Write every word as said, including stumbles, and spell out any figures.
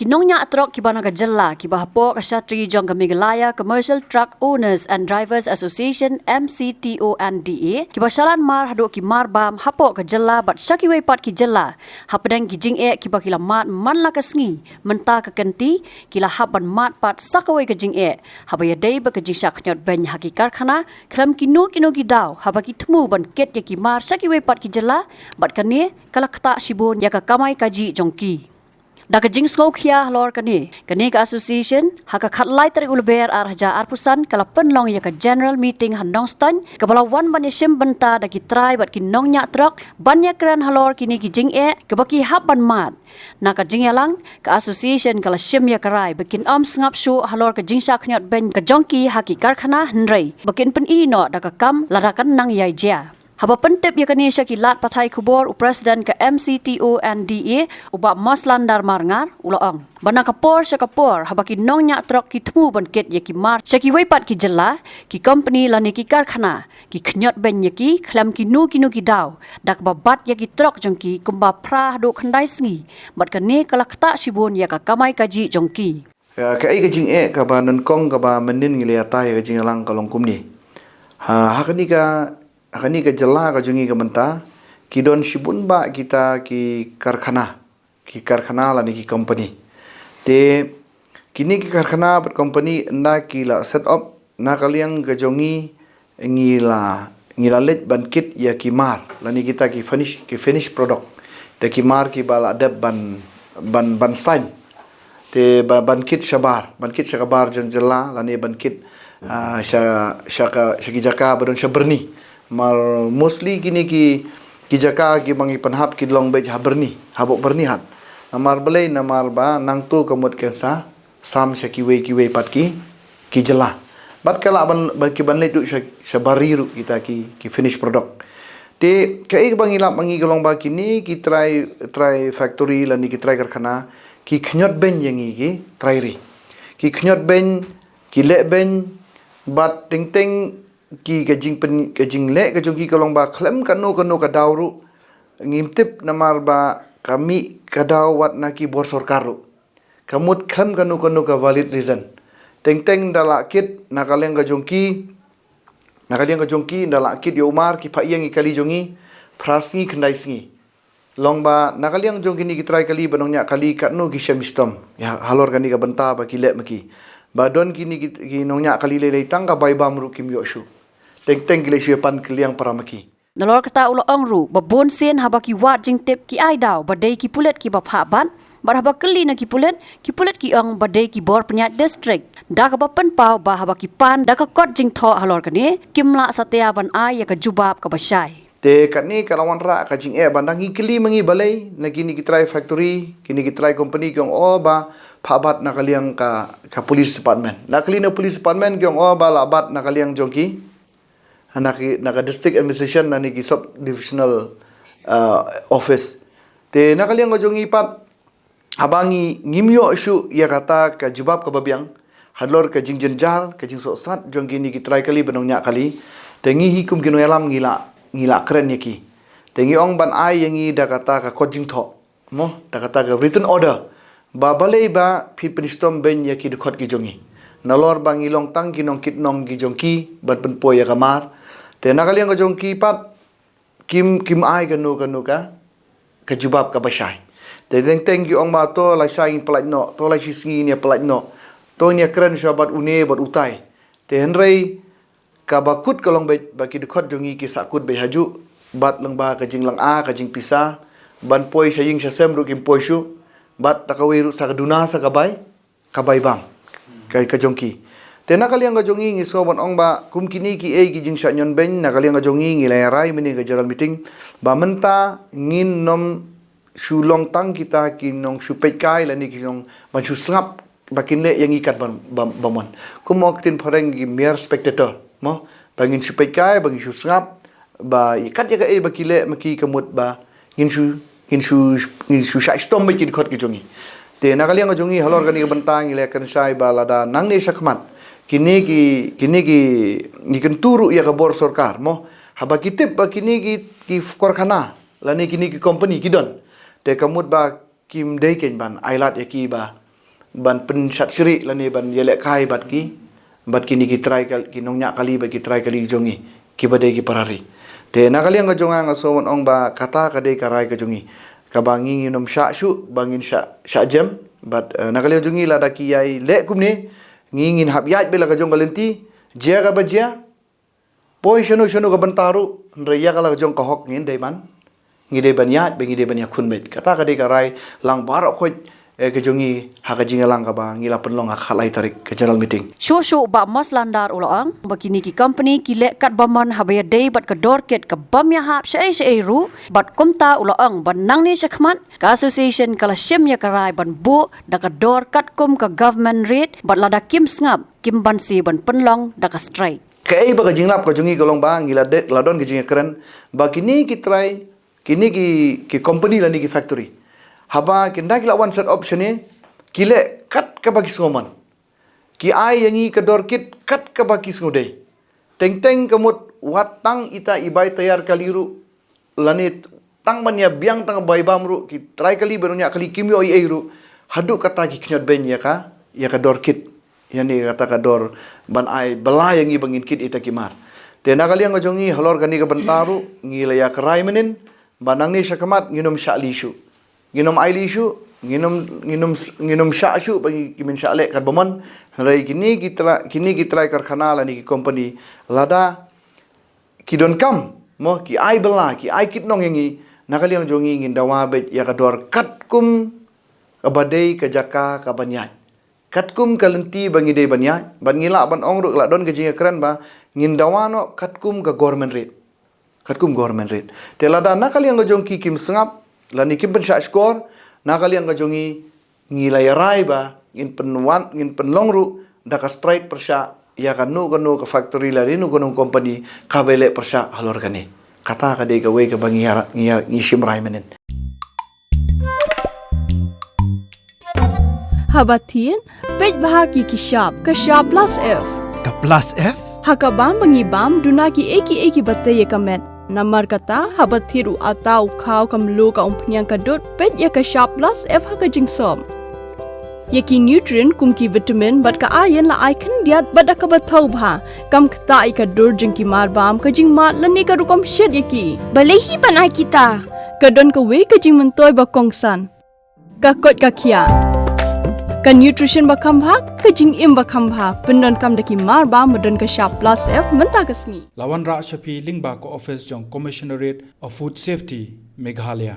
Ki nongñiah trok kiba na ka jylla kiba hapoh ka shatri jong ka Meghalaya Commercial Truck Owners and Drivers Association, M C T O N D A, kiba shalan mar haduh ki mar bam hapoh ka jylla bad sha kiwei pat ki jylla, hapdeng ki jingeh kiba ki la mad man la ka sngi, mynta ka kynti ki la hap ban mad pat sa kawei ka jingeh, haba ïadei bad ka jingshah khñiot beiñ ha ki karkhana khlem kino kino ki daw, haba ki thmu ban kit ïa ki mar sha kiwei pat ki jylla, bad kane ka la ktah shibun ïa ka kamai kajih jong ki. Da ka jingsngewkhia halor kane, kane ka association ha ka khatlai tarik u Lber ar hajar arphew san ka la pynlong ïa ka general meeting ha Nongstoiñ, kaba la wan ban ïashim bynta da ki trai bad ki nongñiah trok ban ïakren halor kine ki jingeh kiba ki hap ban mad. Na ka jingïalang, ka association ka la shim ïa ka rai ba kin ym sngap shuh halor ka jingshah khñiot beiñ ka jong ki ha ki karkhana, hynrei ba kin pyni noh da ka kam lada kan nang ïai jia. Haba pyntip ïa kane sha ki lad pathai khubor, u president ka M C T O N D A, u Bah Moslandar Marngar, u la ong ba na ka por sha ka por, haba ki nongñiah trok ki thmu ban kit ïa ki mar sha kiwei pat ki jylla, ki kompani lane ki karkhana ki khñiot beiñ ïa ki khlem kino kino ki daw, da kaba bat ïa ki trok jong ki kumba phra haduh khyndai sngi, bad kane ka la ktah shibun ïa ka kamai kajih jong ki. Ka, kaei ka jingeh kaba nyngkong kaba mynnin ngi la ïatai ïa ka jingïalang ka long kumne. Ha, ha kane ka, ha kane ka jylla ka jong ngi ka mynta, ki don shibun bah kita ki karkhana, ki karkhana lane ki kompani. Te kine ki karkhana bad kompani ynda ki la set up, na ka liang ka jong ngi, ngi la, ngi la leit ban kit ïa ki mar lane kita ki finish, ki finish product. Te ki mar kiba la dep ban, ban, ban sign. Te ba, ban kit shabar, ban kit sha ka bar jong jylla lane ban kit, ah, sha, sha ka, sha ki jaka ba don sha Byrni. Mar mostly kine ki, ki jaka kiba ngi pynhap ki long beit ha Byrni, hapoh Byrnihat. Namar balei? Namar ba nangta ka mut kan sa sam sha kiwei kiwei pat ki, ki jylla. Bad ka lah ban, ban ki ban leit ruh sha, sha Bari ruh kita ki, ki finish product. Te kaei kaba ngi lap ma ngi ka long ba kine ki trai, trai factory lane ki trai karkhana ki khñiot beiñ ïa ngi ki trai ri. Ki khñiot beiñ, ki leh beiñ, bad teng teng ki ka jingpyn, ka jingleh ka jong ki ka long ba khlem kano kano ka daw ruh ngim tip, namar ba ka mih ka daw wat na ki bor sorkar ruh. Ka mut khlem kano kano ka valid reason. Teng teng da la kit na ka liang ka jong ki, na ka liang ka jong ki da la kit ïa u mar, ki phah ïeng ïa ki kali jong ngi phra sngi khyndai sngi. Long ba na ka liang jong kine ki trai kali bad nongñiah kali katno ki shem shitom ïa halor kane ka bynta ba ki leh ma ki. Ba don kine ki, ki nongñiah kali lei lei tang ka bai bam ruh kim ïoh shuh. Teng teng ki leit shu ïa pan kylliang para ma ki. Nalor kata u la ong ruh ba bun sien haba ki wad jingtip ki ai daw ba dei ki pulit kiba phah bat, bad haba kylli na ki pulit, ki pulit ki ong ba dei ki bor pynïaid district. Da kaba pynpaw ba haba ki pan da ka kot jingthoh halor kane, kim lah satia ban ai ïa ka jubab kaba shai. Te kane ka la wanrah ka jingeh ba nda ngi kylli ma ngi balei na kine ki trai factory, kine ki trai company ki ong o ba phah bat na ka liang ka, ka police department. Na kylli na police department ki ong o ba la bat na ka liang jong ki, na ki, na ka district administration lane ki sub divisional, ah, office. Te na ka liang ka jong ngi pat, haba ngi ngim ïoh shuh ïa kata ka jubab kaba biang halor ka jingjynjar, ka jingsohsat jong kine ki trai kali bad nongñiah kali. Te ngi hi kum ki nongïalam ngi la, ngi la kren ïa ki. Te ngi ong ban ai ïa ngi da kata ka kot jingthoh. Mo, da kata ka written order. Ba balei ba phi pynshitom beiñ ïa ki dkhot ki jong ngi. Nalor ba ngi long tang ki nongkit nong ki jong ki ban pynpoi ïa ka mar. Te na ka liang ka jong ki pat kim, kim ai kano kano ka, ka jubab kaba shai. Te teng teng ki ong ba to lashai ngin pyllait noh, to lashisngi ngin ïa pyllait noh. To ngin ïa kren shuwa bad une bad utai. Te hynrei kaba kut ka long beit ba ki dkhot jong ngi ki sah kut beit hajuh, bad lyngba ka jinglynga ka jingpisa, ban poi sha ïing sha sem ruh kim poi shuh, bad ta kawei ruh sa ka duna sa ka bai, ka bai bam ka, ka jong ki. Te na ka liang ka jong ngi ngi sngew ban ong ba kum kine kiei ki jingshah ñion beiñ, na ka liang ka jong ngi ngi la ïa rai mynne ka general meeting ba mynta ngin nym shu long tang kita ki nongshu peitkai lane ki nong ban shu sngap ba kin leh ïa ngi kat ban, ban, ban mon. Kum mo ka ktien phareng ki mere spectator, mo, ba ngin shu peitkai, ba ngin shu sngap, ba kat ïa kaei ba ki leh ma ki ka mut ba ngin shu, ngin shu, ngin shu shah shitom bad ki dkhot ki jong ngi. Te na ka liang ka jong ngi halor kane ka bynta ngi la kren shai ba lada nangne shakhmat kine ki, kine ki, ngi kyntu ruh ïa ka bor sorkar, mo, haba ki tip ba kine ki, ki karkhana lane kine ki company ki don, te ka mut ba kim dei kein ban ailad ïa ki ba, ban pynshad shrieh lane ban ïalehkai bad ki, bad kine ki trai kal-, ki nongñiah kali bad ki trai kali jong ngi, kiba dei ki para ri. Te na ka liang ka jong nga nga sngew ban ong ba kata ka dei ka rai ka jong ngi, kaba ngi ngin ym shah shuh ba ngin shah, shah jem. Bad, eh, na ka liang jong ngi lada ki ïai leh kumne, ngi ngin hap ïaid beit la ka jong ka lynti, jia kaba jia, poi shano shano ka bynta ruh, hynrei ïa ka la ka jong ka hok ngin dei ban, ngi dei ban ïaid bad ngi dei ban ïakhun beit. Kata ka dei ka rai lang baroh khoit, eh, ka jong ngi ha ka jingïalang kaba ngi la pynlong ha ka khatlai tarik ka general meeting. Shuh shuh Bah Moslandar u la ong ba kine ki company ki leh katba mon haba ïadei bad ka dor kit ka bym ïahap shaei shaei ruh, bad kumta u la ong ba nangne shakhmat ka association ka la shim ïa ka rai ban buh da ka dor katkum ka government rate, bad lada kim sngap kim banse ban pynlong da ka strike. Kaei ba ka jinglap ka jong ngi ka long ba ngi la de-, la don ka jingkren ba kine ki trai, kine ki, ki company lane ki factory, haba ki nda ki la wan set up shane, ki leh kat kaba ki sngewmon, ki ai ïa ngi ka dor kit kat kaba ki sngewdei. Teng teng ka mut wat tang ita i bai tayar kali ruh, lane tang ban ïa biang tang bai bam ruh, ki trai kali bad nongñiah kali kim ïoh ei ei ruh, haduh kata ki khñiot beiñ ïa ka, ïa ka dor kit, ïa ne kata ka dor ban ai bylla ïa ngi ba ngin kit ita ki mar. Te na ka liang ka jong ngi halor kane ka bynta ruh ngi la ïa kren mynnin ba nangne shakhmat ngin ym shah lih shuh, ngin ym ai lih shuh, ngin ym, ngin ym, ngin ym shah shuh ba ngi, ki men shah leh katba mon. Hynrei kine ki trai, kine ki trai karkhana lane ki company, lada ki donkam, mo, ki ai bylla, ki ai kit nong ïa ngi, na ka liang jong ngi ngin dawa beit ïa ka dor katkum kaba dei ka jaka kaban ïaid, katkum ka lynti ba ngi dei ban ïaid. Bad ngi lah ban ong ruh, la don ka jingkren ba ngin dawa noh katkum ka government rate, katkum government rate. Te lada na ka liang ka jong ki kim sngap lane kim pynshah shkor, na ka liang ka jong ngi ngi la ïa rai ba ngin pynwan, ngin pynlong ruh da ka strike pyrshah ïa kano kano ka factory lane kano kano company kaba leh pyrshah halor kane. Kata ka dei kawei kaba ngi ïa, ngi ïa, ngi shim rai mynnin. Haba thied, peit bha ki, ki shap, ka shap plus F. Ka plus F? Ha ka bam ba ngi bam, duna ki ei ki ei kiba tei ïa ka met. Namar kata, haba thied u atta, u khaw, ka mluh, ka umphniang, ka dud, peit ïa ka shap plus F ha ka jingsop. Ïa ki nutrient kum ki vitamin bad ka iron la ai khyndiat bad da kaba thaw bha. Kam ktah ïa ka dur jong ki mar bam, ka jingmad lane ka rukom shet ïa ki. Balei hi ban ai kita? Ka don kawei ka jingmyntoi ba kongsan. Ka koit ka khiah. Ka nutrition ba kham bha, ka jingim ba kham bha. Pyndonkam da ki mar bam ba don ka shap plus F mynta ka sngi. La wanrah sha phi lyngba ka office jong Commissionerate of Food Safety, Meghalaya.